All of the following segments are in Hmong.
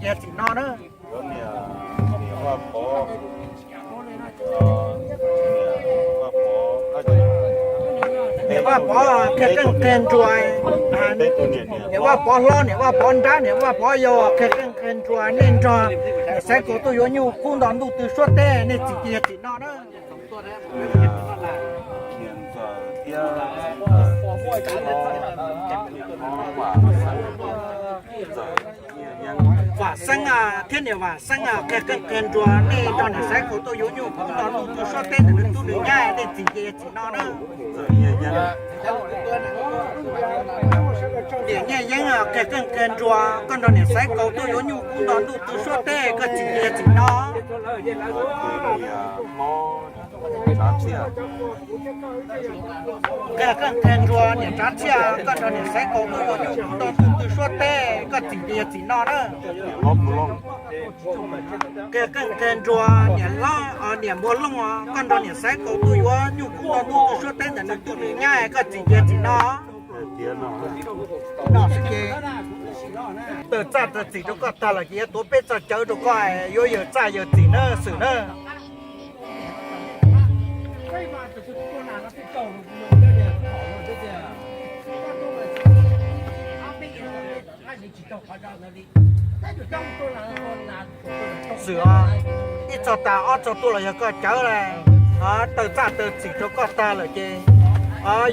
Yog txim no na. Niam Vaj Pov qhia qeej qhia nruas, niam Vaj Pov hlob, niam Vaj Pov nrab, niam Vaj Pov yau qhia qeej qhia nruas, nej nrog niam Xaiv Kaus tuaj yuav nyuj kub nto ntuj twg suab teb, nej txim ces yog txim no na. Vam Xeeb thiab niam Vam Xeeb qhia qeej qhia nruas, nej nrog niam Xaiv Kaus tuaj yuav nyuj kub nto ntuj twg suab teb ntawm nws tub nws nyab, nej txim ces yog txim no na. Niam Nyiaj Yeeb qhia qeej qhia nruas, koj nrog niam Xaiv Kaus tuaj yuav nyuj kub nto ntuj twg suab teb, koj txim ces yog txim no. Qhia qeej qhia nruas, niam Tsav Txhiaj, koj nrog niam Xaiv Kaus tuaj yuav nyuj kub nto ntuj twg suab teb, koj txim ces yog txim no na. Qhia qeej qhia nruas, niam hlob, niam Npuag Looj, koj nrog niam Xaiv Kaus tuaj yuav nyuj kub nto ntuj twg suab teb ntawm nws tub nws nyab, koj txim ces yog txim no. Tawm txaj tawm txim rau koj tag lawm ces yuav tuav peb txoj cawv rau koj, yuav yawm txaj yawm txim na, xwm na. Xwm os, ib txog tas ob txog tuaj los yog koj cawv lawm. Tawm txaj tawm txim rau koj tag lawm ces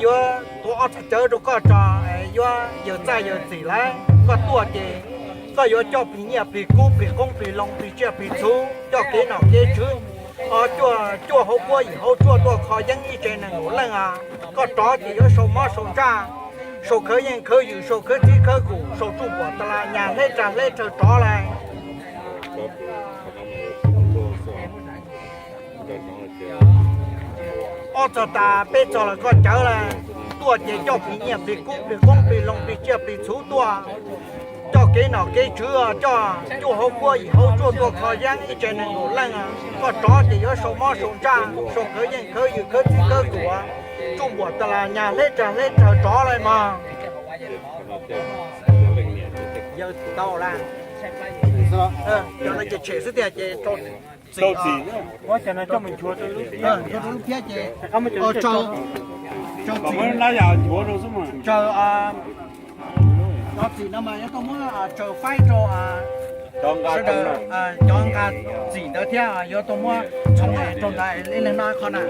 yuav tuav ob txoj cawv rau koj tso, yuav yawm txaj yawm txim lawm. Koj tuaj ces koj yuav coj plig nyiaj plig kub plig qoob plig loo plig tsiaj plig txhu, coj kev nom kev tswv, cuaj hauv kuab yim hauv tsuaj tuaj kho yeeb ib tsev nees nkaum leej os. Koj rov ces yuav sau mob sau ntsaj, sau khawv yeej khawv ywm, sau khawv txib khawv kum, sau tsuj npuam tas las nyas hleb tsa hleb rhawv rov lawm. Ob txog tas peb txog los koj cawv lawm. Tuaj ces coj plig nyiaj plig kub plig qoob plig loo plig tsiaj plig txhu tuaj, coj kev nom kev tswv, coj cuaj hauv kuab yim hauv tsuaj tuaj kho yeeb ib tsev nees nkaum leej. Koj rov ces yuav sau mob sau ntsaj, sau khawv yeej khawv ywm, khawv txib khawv kum, tsuj npuam tas las nyas hleb tsa hleb rhawv rov lawm mog. Yawm tau lawm. Cov no ces tshem xwb tiag ces rau txim. Cov no coj mus nchuav rau lub phiab ces tsaws txim, tsaws cov txim no mas yuav tau muab tsaws faib rau sawv daws, cov nqa txim ntawd thiab yuav tau muab txhoov rau ntawd ib leeg noj qho na.